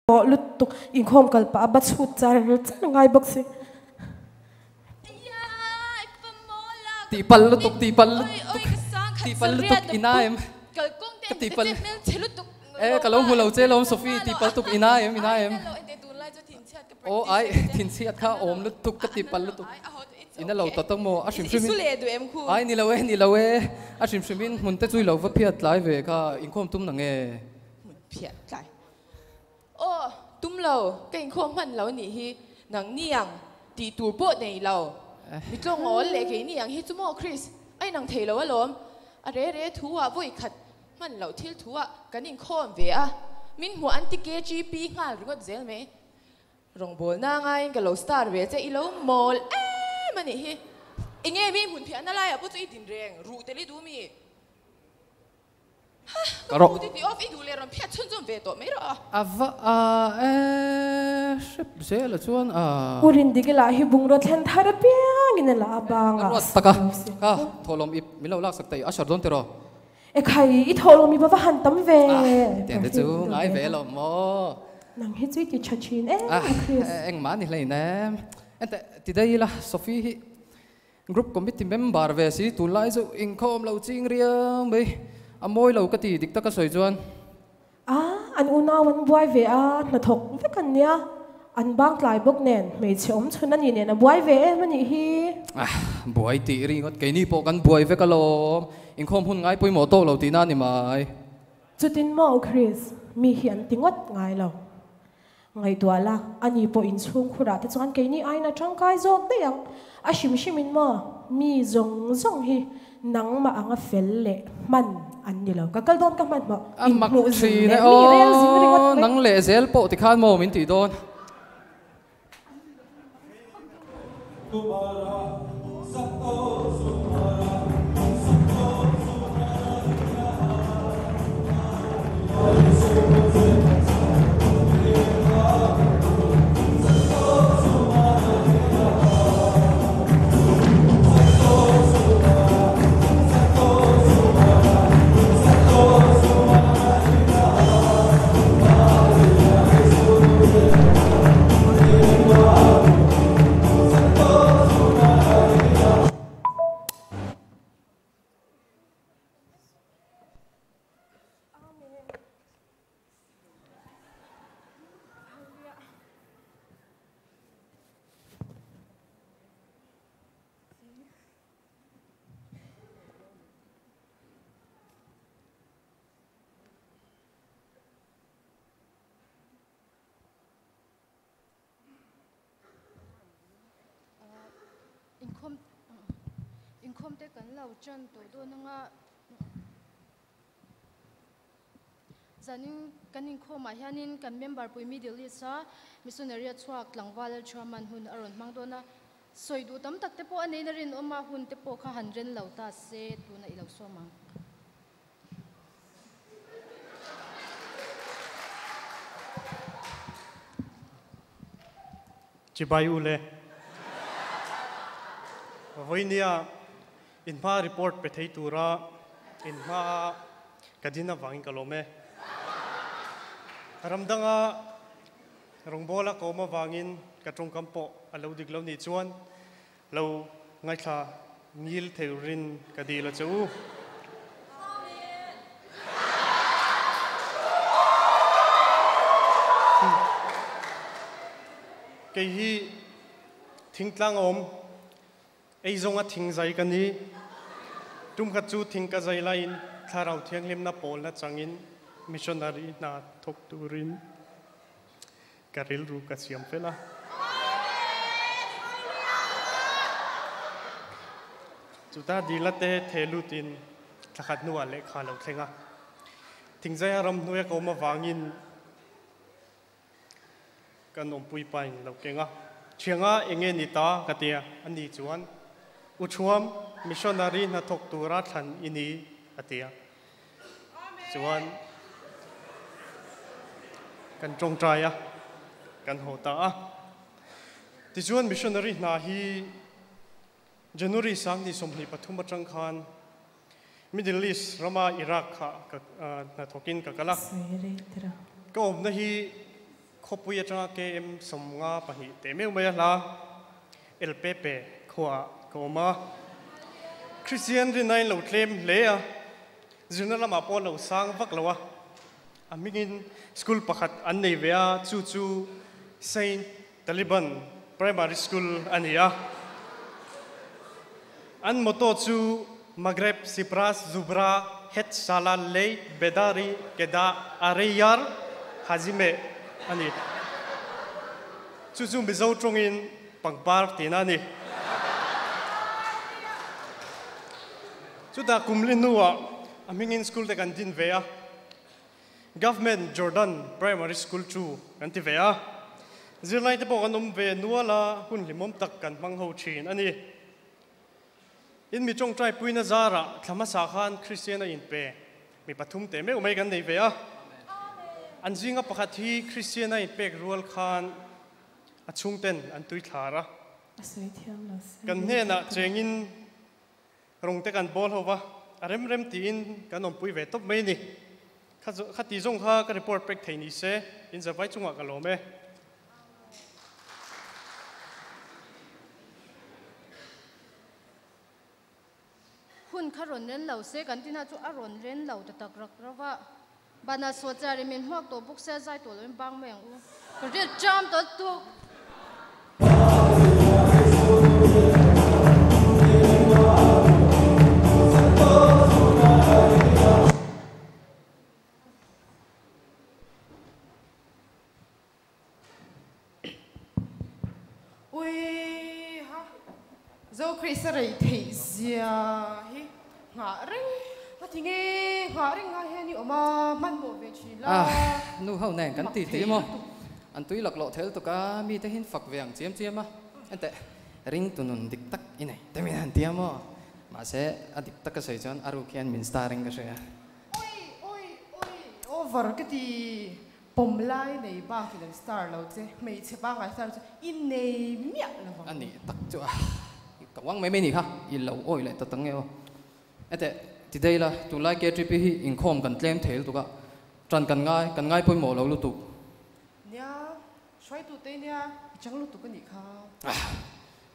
Aw lutuk inkhawm kal pah a ba chhut char char ngai bawk si. Tihpalh lutuk tihpalh lutuk tihpalh lutuk i na em ka tihpalh e ka lo hmu lo che lawm Sophie tihpalh tuk i na em i na em aw ai thinchhiat kha awm lutuk ka tihpalh lutuk i na lo ta tak maw a hrim hrim in ai ni lo e ni lo e a hrim hrim in hmun te chu i lo va phiat tlai ve kha inkhawm tum na nge. Phiat tlai Aw, tum lo, ka inkhawm hman lo nih hi, nang ni ang tih tur pawh nei lo. Mi tlawngawl leh kei ni ang hi chu maw Chris, a inang thei lo alawm. A re re thu ah vawi khat hman loh thil thu ah kan inkhawm ve a, min hmuh an ti KGP nghal ringawt zel mai. Rawngbawlna ngaiin ka lo star ve che, i lo mawl em a nih hi. Enge mi hmun phiahna laiah pawh chu i din reng, ruh tel i duh mi? Ka rawh. A va a e hrep zel a chuan a. U Rindikila hi bungraw thlen thar apiangin a la a bang a. Ka ruat tak a, ka thawhlawm ip min lo laksak ta i a shar dawn tiraw? E khai, i thawhlawm ip a va han tam ve. Ah, tiang te chu ngai ve lo maw? Nang hi chu i ti tha thin em a Chris. Engmah ni hlein em. Enteh, ti daih ila Sophie hi Group committee member ve si tunlai chu inkhawm lo ching riau mai, a mawi lo ka ti dik taka sawi chuan. A, an unau an buai ve a, hnathawk vek an nia, an bang tlai bawk nen, hmeichhe awm chhun a nih nen a buai ve em a nih hi. Ah, buai tih ringawt keini pawh kan buai vek alawm, inkhawm hun ngai pawimawh tawk lo tihna a ni mai. Chutin maw Chris, mi hi an ti ngawt ngai lo. Ngaihtuah la, ani pawh inchhung khurah te chuan keini aiin a tangkai zawk daih ang. A hrim hrimin maw, mi zawng zawng hi nangmah anga fel leh hman an ni lo. Ka kal dawn ka hmanhmawh, A mak inhmuh zing thin leh e mi rel zing ringawt aw, mai. nang leh zel pawh tikhan maw min tih dawn. Inkhawm inkhawm te kan lo tan tawh dawn anga zanin kan inkhawmah hianin kan member pui Middle East a missionary a chhuak tlangval Lalthuaman hun a rawn hmang dawn a, sawi duh tam tak te pawh a neina rinawm a, hun te pawh kha han ren lo ta se tuna i lo sawm ang. Chibai u le. Vawinia inhma report pe thei tura inhma ka din avangin ka lawm e. Ramdanga rawngbawla ka awm avangin ka tawngkam pawh a lo dik lo nih chuan Lo ngaithla ngil theurin ka dil a che u. Kei hi thingtlang awm ei zawnga thing zai ka ni. Tumkhat chu thing ka zai laiin Thlarau Thianghlimna pawlna changin missionary hna thawk turin Ka rilru ka siam fel a. Chuta dila te the lutin thlakhat hnuah lehkha lo thleng a. Thingzaia ramhnuaia ka awm avangin kan awmpui pain lo keng a. Thianga enge ni ta ka ti a, ani chuan U Thuam, missionary hnathawk tura thlan i ni a ti a. Chuan kan tawngtai a, kan haw ta a. Tichuan missionary hna hi January 2023 atang khan Middle East rama Iraq kha ka hnathawkin ka kal a. Ka awmna hi Khawpui atanga KM 52 teh meuh mai a hla El Pepe khuaah ka awm a. Kristian rinna in lo tlem hle a, zirna lamah pawh a lo sang vak lo a. A hmingin school pakhat an nei ve a, chu chu Saint Taliban Primary School a ni a. An motto chu Maghreb, Sipras, Zubra, Het, Sala, Lei, Bedari, Kedah, Areyar, Hazime a ni. Chu chu Mizo tawngin pangpar tihna a ni. Chutah kum li hnuah a hmingin school te kan din ve a. Government Jordan Primary School chu kan ti ve a. Zirlai te pawh kan awm ve nual a, hun hlimawm tak kan hmang ho thin a ni. In mi tawngtai puina zarah thla hmasa khan Kristian a inpe mi pathum teh meuh mai kan nei ve a. An zinga pakhat hi Kristian a inpek rual khan a chhungten an tui thlar a. Kan hnenah chengin Rawng te kan bawl ho va, a rem rem tiin kan awmpui ve tawp mai a ni. Kha ti zawng kha ka report pek thei ni se, in zavai chungah ka lawm e. Hun kha rawn ren lo se kan tina chu a rawn ren lo ta tak rak rauh a. Bana suat char in min hmuak tawh bawk sia zai tawh loin bang mai ang u. Ka ril ṭam tawh tuk. Ui ha, Zo Krista rei theih zia hi nghah reng a ti nge, nghah reng ngai hian i awm a, hmanhmawh ve thin la. Ah, nu ho nen kan ti ti maw? An tui laklawh thel tuk a, mite hin fak ve ang chiam chiam a. Enteh, ring tu nun dik tak i nei te min han tia maw? Mahse, a dik taka sawi chuan a ruk hian min star in ka hria. Ui, ui, ui, over ka ti. Pawm lai nei bakin an star lo che, hmeichhe pangngai star chu i nei miah lo vang. A nih tak chu a, ka uang mai mai nih kha, i lo awi leh ta tang e aw. Heteh, ti daih la, tunlai KTP hi inkhawm kan tlem thei lutuk a, ṭan kan ngai, kan ngai pawimawh lo lutuk. Nia, hruaitu te nia, i chang lutuk a nih kha.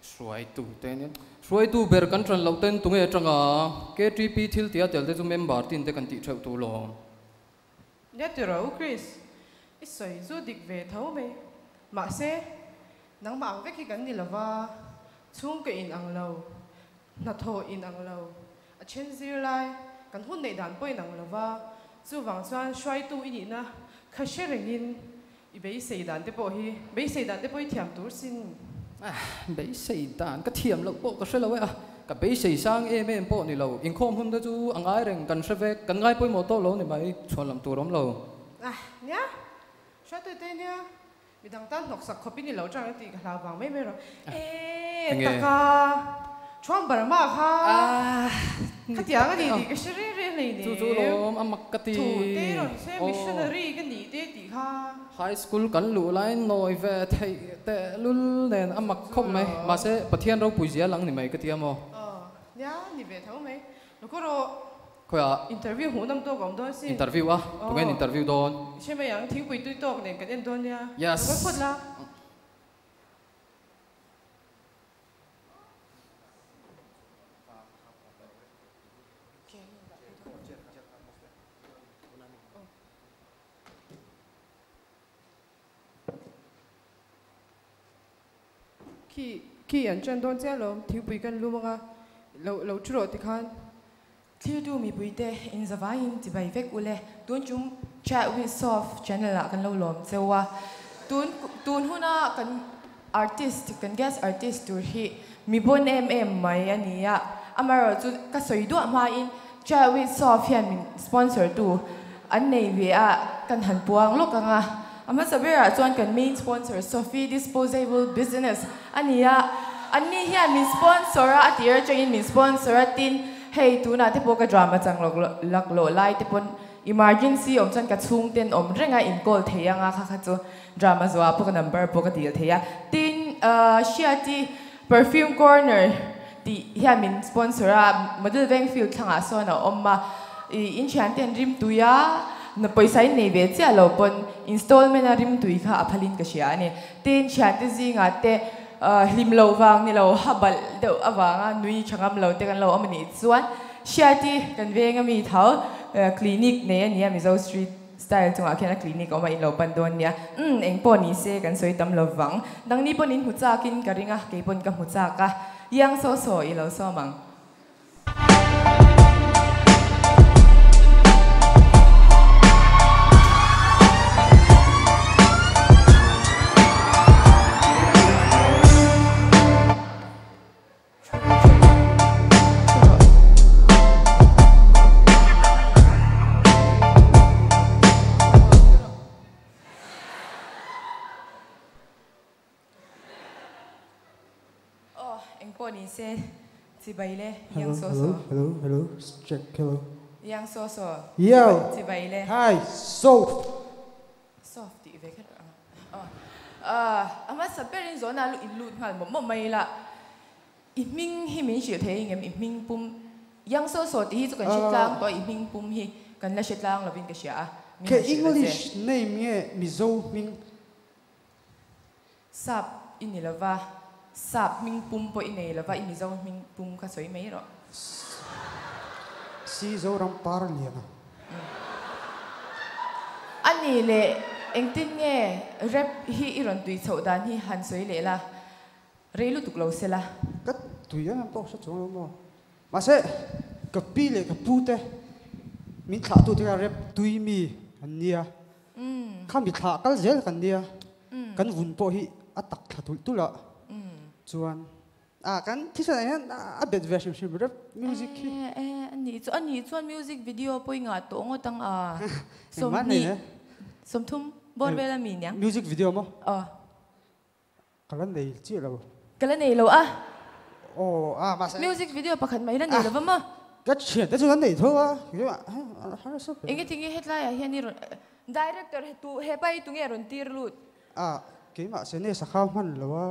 Hruaitu te nia, hruaitu ber kan ṭan loh ten tunge aṭanga KTP thil tia tel te chu member tin te kan tih ṭheuh tur lawm. Nia ti ro Chris, i sawi zu dik ve tho mai. Mahse, nangmah ang vek hi kan ni lova, chhungkaw in ang lo, hnathawh in ang lo, a then zir lai, kan hun neih dan pawh in ang lova, chuvang chuan hruaitu i nihna kha hre rengin i beisei dan te pawh hi, beisei dan te pawh i thiam tur sin. Beisei dan ka thiam loh pawh ka hre lo e a, ka beisei sang em em pawh ni lo, inkhawm hun te chu a ngai reng kan hre vek, kan ngai pawimawh tawh lo ni mai, chhuan lam tur awm lo. Nia, hruaitute te nia, midang tan hnawksak khawp i ni lo chang tih ka hlau vang mai mai rawh. E taka, Thuam Burma kha khatiang a ni tih ka hre reng reng hleinem. Chu chu lawm a mak ka ti. Thu te rawn se missionary ka nih te tih kha. High school kan luh laiin nawi ve theih teh lul nen a mak khawp mai. Mahse Pathian ropui zia lang ni mai ka ti a maw? Aw nia ni ve tho mai. Loko rawh. Khawiah? Interview hmuh nawm tawk a awm dawn sin. Interview a? Tunge in interview dawn? I hre mai ang, thingpui tui tawk nen kan en dawn nia. Yes. Lo kal phawt la. Khi khi an ṭan dawn chiah lo, thingpui kan lum anga lo lo ṭhu rawh tikhan. Thiltu mipuite inzavaiin chibai vek ule, tun chung Chat with Sof channel ah kan lo lawm cheu a, tun tun huna kan artist kan guest artist tur hi mi bon em em mai a ni a, amaherawh chu ka sawi duah hmain Chat with Sof hian min sponsor tu an nei ve a, kan han puang lawk ang a, a hmasa berah chuan kan main sponsor Sophie Disposable Business a ni a, anni hian min sponsor a, a tir atangin min sponsor a, tin hei tunah te pawh ka drama chang lawk laklawh lai te pawn emergency awm chuan ka chhungten awm reng a in call thei ang a, kha kha chu drama zuah pawh ka number pawh ka dil thei a, tin Hriati Perfume Corner tih hian min sponsor a, Model Veng field thlangah sawn a awm a, ih in thianten rimtui a Na pawisa in nei ve chiah lo pawn installment a rimtui kha a phalin ka hria a ni. Tin, thiante zingah te hlim lo vang ni lo ha balh deuh avanga nui tha ngam lo te kan lo awm a nih chuan Hriati kan veng ami tho clinic nei a nia Mizo street style chungah khian a clinic a awm a in lo pan dawn nia. Umm eng pawh ni se kan sawi tam lo vang. Nangni pawn in hmu chakin ka ring a, kei pawn ka hmu chak a. Iang saw saw i lo sawm ang. Aw, eng pawh ni se, chibai le, Hello, Yang saw hello, saw. hello, hello, check, hello. Yang saw saw, Yo, chibai le. hi, soft. Soft tih ve kher ang a. Aw, a hmasa berin zawhna lu in lut nghal mawp mawp mai ila. I hming hi min hrilh thei engem i hming pum Yang saw saw tih hi chu kan hre tlang tawh a, i hming pum hi kan la hre tlang lovin ka hria a, min Ke han hrilh la che. English name nge Mizo hming? Sap i ni lova, sap hming pum pawh i nei lova, i Mizo hming pum kha sawi mai rawh. Si Zoram par lian a. A nih leh engtin nge rap hi i rawn tui chhoh dan hi han sawi leh la, rei lutuk lo se la. Ka tui em em pawh hre chuang lo maw. Mahse ka pi leh ka pu te min thlah tu te kha rap tui mi an nia. Kha mi thlah kal zel kan nia, kan vun pawh hi a tak thla tulh tulh a, chuan ah kan thisen ah hian a bet ve hrim hrim rep music hi. Eh eh ani chu ani chuan music video pawh i ngah tawh ngawt ang a, Engmah nei sawmhnih ne. sawmthum bawr vel ami niang. Music video maw? Aw. Ka la nei chiah lo. Ka la nei lo a. Aw a mahse. Music video pakhat mai la nei lo va maw? Ka thian te chuan an nei tho a. Harsa ber. Enge tinge hetlai ah hian i rawn Director he tu hepa hi tunge rawn tir lut? A keimah sene sakha hman lo a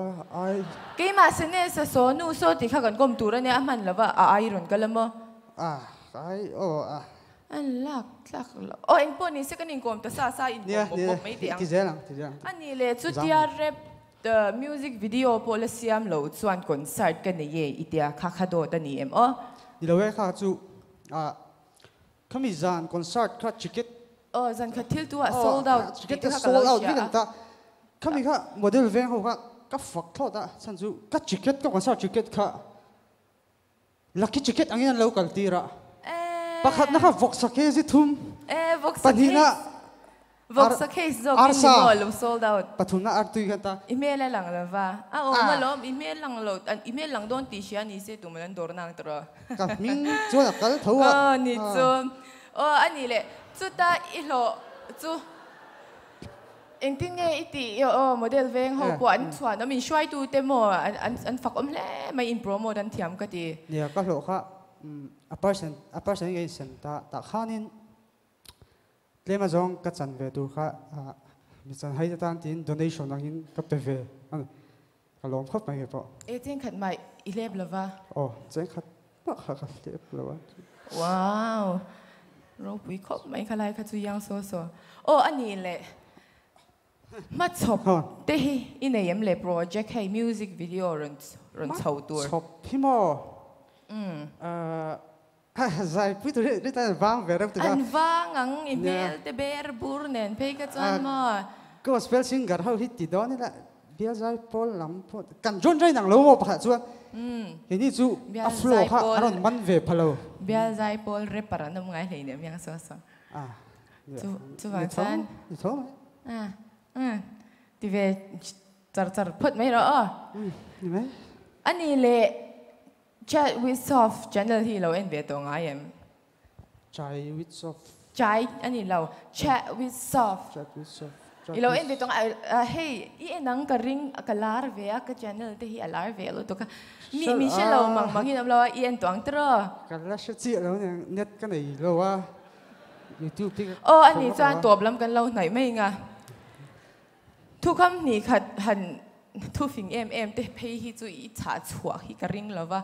ai. Keimah sene sa saw nu saw tih kha kan kawm tur ania a hman lo va a ai rawn kal a maw? A ai aw a. An lak tlak lo. Aw engpawh ni se kan inkawm ta sa sa inkawm bawp bawp mai teh ang. Ti zel ang ti zel ang. A nih leh chutia rap music video pawh la siam lo chuan concert ka nei e i tia kha kha dawt a ni em aw? Ni lo e kha chu ah khami zan concert kha ticket. Aw zan khat thil tu ah sold out tih te kha ka lo sold out hria vek a. an ta. Khami kha model veng ho kha ka fak thlawt a chhan chu ka ticket ka concert ticket kha Lucky ticket angin an lo kal tir a. Pakhatna kha vawksa kg thum, pahnihna arsa, pathumna artui kha an ta. I hmel a lang lo va, a awm alawm, i hmel lang lo, i hmel lang dawn tih hria ni se tumah an dawr nang tawh. Ka hming chuan a kal tho a. Aw ni chu, aw a nih leh chuta i hlawh chu. Engtin nge i tih aw model veng ho pawh an chhuan awm in hruaitu te maw an fak awm hle mai in promote an thiam ka ti. Nia ka hlawh kha a person a person in ka insem ta tah khanin tlem azawng ka chan ve tur kha mi chan hai te tan tiin donation angin ka pe ve a ni ka lawm khawp mai nge pawh. E chengkhat mah i hlep lova. Aw chengkhat mah kha ka hlep lo a. Wow ropui khawp mai kha lai kha chu iang saw saw. Aw a nih leh hmachhawp te hi i nei em le project hei music video rawn rawn chho tur. Hmachhawp hi maw zaipui tur hi rit an vang ve reuh tika. An vang ang i hmel te ber bur nen phei kha chuan maw. Gospel singer ho hi ti dawn ila bial zai pawl lam pawh kan rawn rain ang lo maw pakhat chuan keini chu a flow kha a rawn man ve pha lo. Bial zai pawl rapper an awm ngai hleinem yang saw saw. Chu chuvang chuan. Ni tho mai. Ti ve char char phawt mai rawh aw. Ni mai. Ani leh Chat with Soft channel hi lo en ve tawh ngai em? Chai with Soft. Chai a ni lo, Chat with Soft. Chat with Soft. I lo en ve tawh ngai a, hei i en ang ka ring ka lar ve a, ka channel te hi a lar ve lutuk a. Mi min hre lo mang mang in awm lo a, i en tawh ang tiraw? Ka la hre chiah lo aniang, net ka nei lo a, YouTube te ka Aw a nih chuan tawp lam kan lo hnaih mai anga. Thukham hnih khat han Thufing em em te phei hi chu i chah chhuah hi ka ring lo va,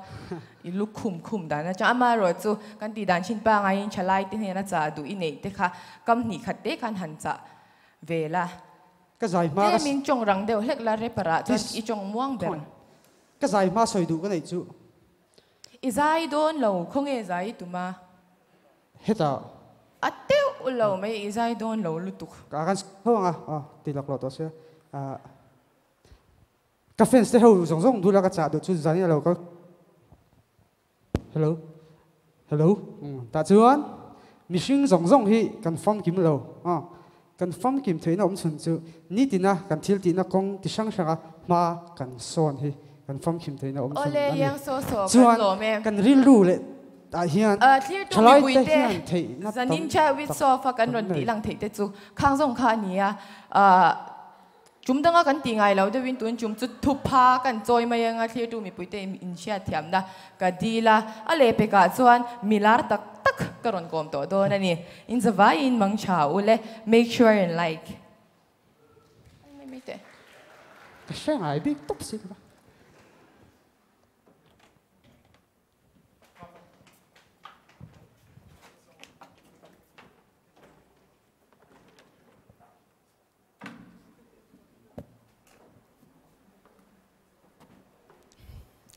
i lu khum khum dan atang. Amaherawhchu kan tih dan thin pangaiin thalai te hnena chah duh i neih te kha kam hnih khat te khan han chah ve la. Ka zai hma ka. Tlem in tawng rang deuh hlek la rapper ah chuan i tawng muang ber. Ka zai hma sawi duh ka neih chu. I zai dawn lo, khawnge zai i tum a? Hetah. A teuh lo mai, i zai dawn lo lutuk. Ka kan sawi ang a, aw ti lawk lawk tawh sia. Ka fans te ho zawng zawng dula ka chah duh chu zan in a lo kal. Hello. Hello. Tah chuan mihring zawng zawng hi kan famkim lo. Kan famkim theihna awm chhun chu nitina kan thil tihna kawng ti hrang hranga hma kan sawn hi kan famkim theihna awm chhun a ni. Chuan kan rilru leh tah hian thalai te hian theihna tam tak kan nei. Chum danga kan tih ngai lo deuhin tun chum chu thupha kan chawi mai anga thlirtu mipuite inhriatthiamna ka dil a, a lehpekah chuan milar tak tak ka rawn kawm tawh dawn a ni. In zavaiin mang tha u le, make sure and like. Mai mai teh. Ka hre ngai bik tawp si lo va.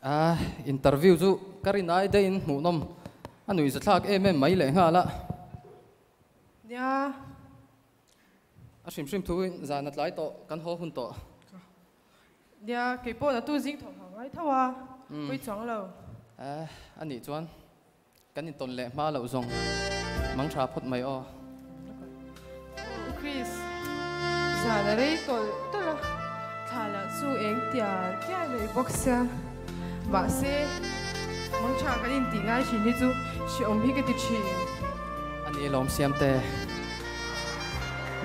A interview chu ka rin ai daihin hmuhnawm a nuihzathlak em em mai leh nghal a. Nia. A hrim hrim thu in zan a tlai tawh kan haw hun tawh. Nia, kei pawh na tu zing thawmhnaw ngai tho a, pawi chuang lo. A nih chuan Kan intawn leh hma loh zawng mang tha phawt mai aw. U Chris, zan a rei tawlh tawlh a, thla lah chu eng tial tial mai bawk sia. Mahse, mang tha kan intih ngai thin hi chu hrehawm hi ka ti thin. A ni lawm Siamte.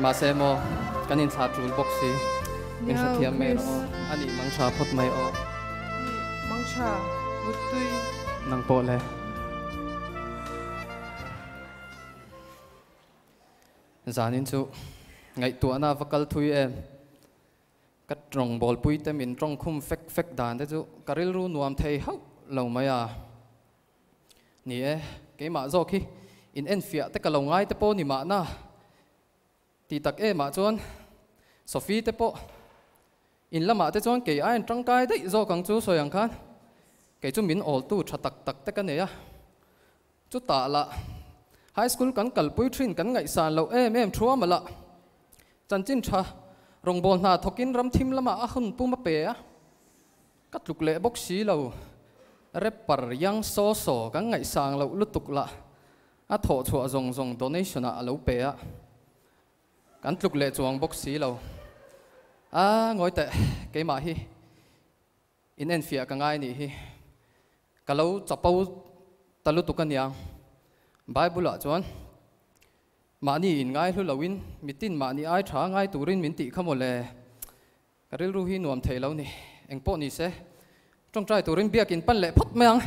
Mahse maw, kan inthla tul bawk si. Min hrethiam mai rawh aw. A ni mang tha phawt mai aw. Ni mang tha, Muttui. Nang pawh le. Zanin chu ngaihtuahna va kal thui em. Ka tawng bawlpui te min tawng khum fek fek dan te chu ka rilru nuam thei hauh lo mai a. Ni e, keimah zawk hi in enfiah te ka lo ngai te pawh ni mahna. Ti tak emah chuan Sophie te pawh in lamah te chuan kei aiin tangkai daih zawk ang chu sawi ang khan kei chu min awltu tha tak tak te ka nei a. Chutah lah high school kan kalpui thin kan ngaihsan loh em em thu a lah chanchin tha rawngbâwl hna thawkin ram thim lamah a hun pum a pe a. Ka tluk leh bawk si lo. Rapper Yang Saw Saw kan ngaihsang loh lutuk lah A thawh chhuah zawng zawng donation ah a lo pe a, kan tluk leh chuang bawk si lo. A ngawi teh, keimah hi in enfiah ka ngai nih hi. Ka lo chapo ta lutuk a nia. Bible ah chuan mahni in ngai hlu loin mitin mahni ai tha ngai turin min tih kha maw le. Ka rilru hi nuam thei lo ni. Engpawh ni se, tawngtai turin biakin pan leh phawt mai ang.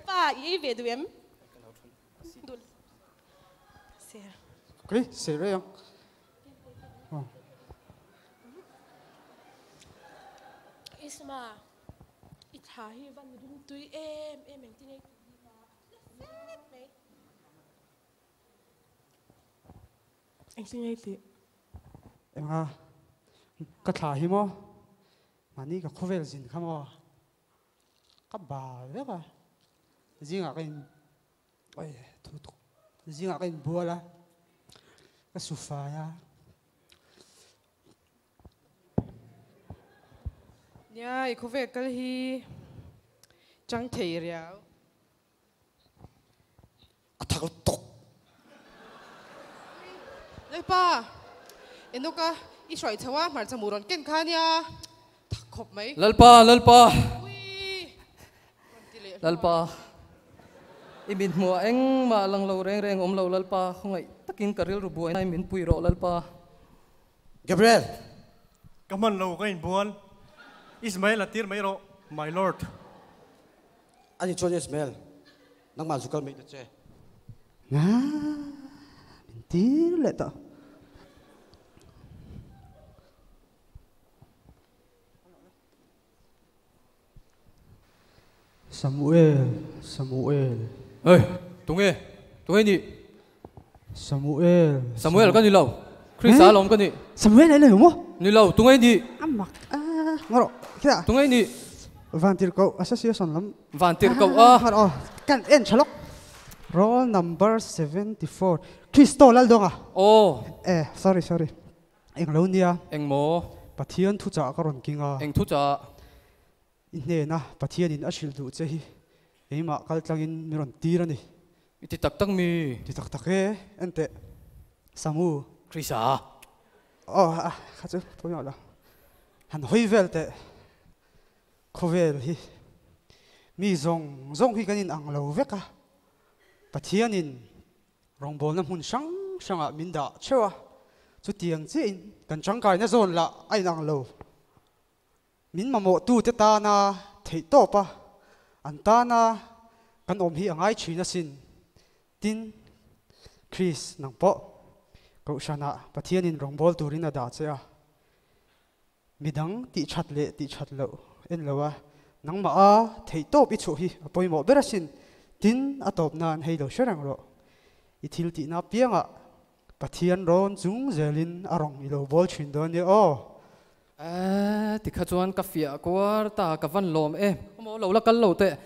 Pa, i ei ve duh em? Duh. Ser. Ok, ser rei ang. Isma, i thla hi van rimtui em em engtin nge tih hi a tla fek mai. Engtin nge tih? Enga ka thla hi maw? Mahni ka khawvel zin kha maw? Ka bal vek a, zingah ka in oi thu tuk zingah ka inbual a, ka su fai a. Nia i khawvel kal hi chang thei riau. A thak lutuk. Lalpa, Enoka i hruai chho a, hmarcha mu rawn ken kha nia, thak khawp mai. Lalpa, Lalpa. Lalpa, i min hmuh ah engmah lang lo reng reng awm lo Lalpa, khawngaih takin ka rilru buai nai min pui rawh Lalpa. Gabriel! Ka hman lo ka inbual. Ismael a tir mai rawh, my lord. Ani chuan Ismael, nangmah zu kal mai ta che. Nga, min tir leh tawh. Samuel, Samuel. Hey, tunge? Tunge ni? Samuel. Samuel ka ni lo. Krista alawm ka ni. Samuel ai lo maw? Ni lo, tunge ni? A mak a, ngawrh khita. Tunge ni? Vantirhkoh Association lam. Vantirhkoh a. Ngawrh aw, kan en tha lawk. Roll number 74, Kristo Laldawnga. Aw. Eh, sorry sorry. Eng lo nia. Eng maw? Pathian thuchah ka rawn king a. Eng thuchah? I hnena Pathianin a hrilh duh che hi keimah kal tlangin mi rawn tir a ni. I ti tak tak mi? Ti tak tak e, enteh Samu. Krisa. Aw, a kha chu pawimawh lo. Han hawi vel teh. Khawvel hi mi zawng zawng hi kan inang lo vek a. Pathianin Rawngbawlna hmun hrang hrangah min dah theuh a, chutiang chiahin kan tangkaina zawn lah a inang lo. Min mamawhtute tana theihtawp a, an tana kan awm hi a ngai thin asin. Tin, Chris, nang pawh Kohhranah Pathianin rawngbâwl turin a dah che a, midang tihthat leh tihthat loh en lo a, nangmah a theihtawp i chhuah hi a pawimawh ber asin. Tin, a tawp nan hei lo hre reng rawh. I thil tihna piangah Pathian rawn chung zelin a rawng i lo bawl thin dawn nia aw. Eeh, tikha chuan ka fiah kuar ta, ka van lawm e. Maw lo la kal lo teh,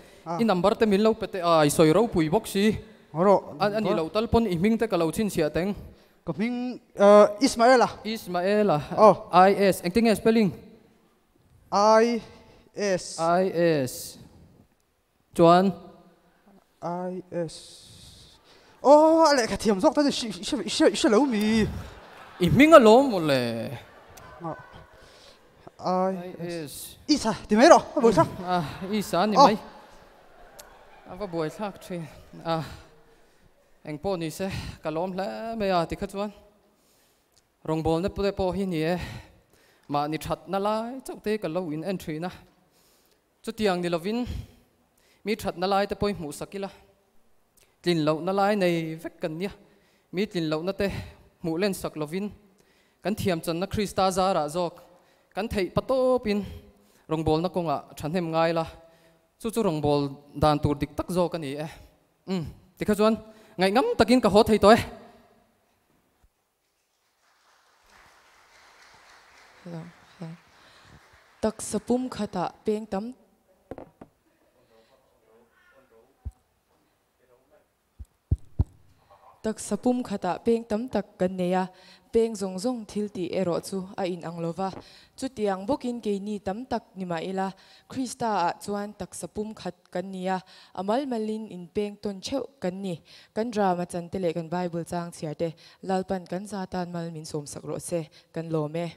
i number te min lo pe teh a, i sawi ropui bawk si. Rawh, A nih loh tal pawn i hming te ka lo chhinchhiah teng. Ka hming Ismaela. Ismaela, I S, engtin nge spelling? I S. I S. Chuan. I S. Aw, a lehkha thiam zawk ta chu i hre lo mi? I hming a lawm maw le? I S. Isa, ti mai rawh, a buaithlak. Isa a ni mai. A va buaithlak thin. Eng pawh ni se, ka lawm hle mai a tikha chuan rawngbawlna te pawh hi ni e, mahni thatna lai chauh te ka lo in en thin a, chutiang ni lovin mi thatna lai te pawh i hmuh sak ila, tlin lohna lai nei vek kan nia, mi tlin lohna te hmuh len sak lovin kan thiam channa Krista zarah zawk kan theih patawpin rawngbawlna kawngah thahnem ngai la, chu chu rawngbâwl dan tur dik tak zawk a ni e. Umm, tikha chuan ngaihngam takin ka haw thei tawh e. Hello, hello. Taksa pum khatah peng tam. Taksa pum khatah peng tam tak kan nei a, peng zawng zawng thil tih erawh chu a inang lo va. Chutiang bawkin keini tam tak ni mah ila, Krista-ah chuan taksa pum khat kan ni a, a mal malin inpeng tawn theuh kan ni. Kan drama chan te leh kan Bible chang chhiar te Lalpan kan za tan mal min sawmsak rawh se, kan lawm e.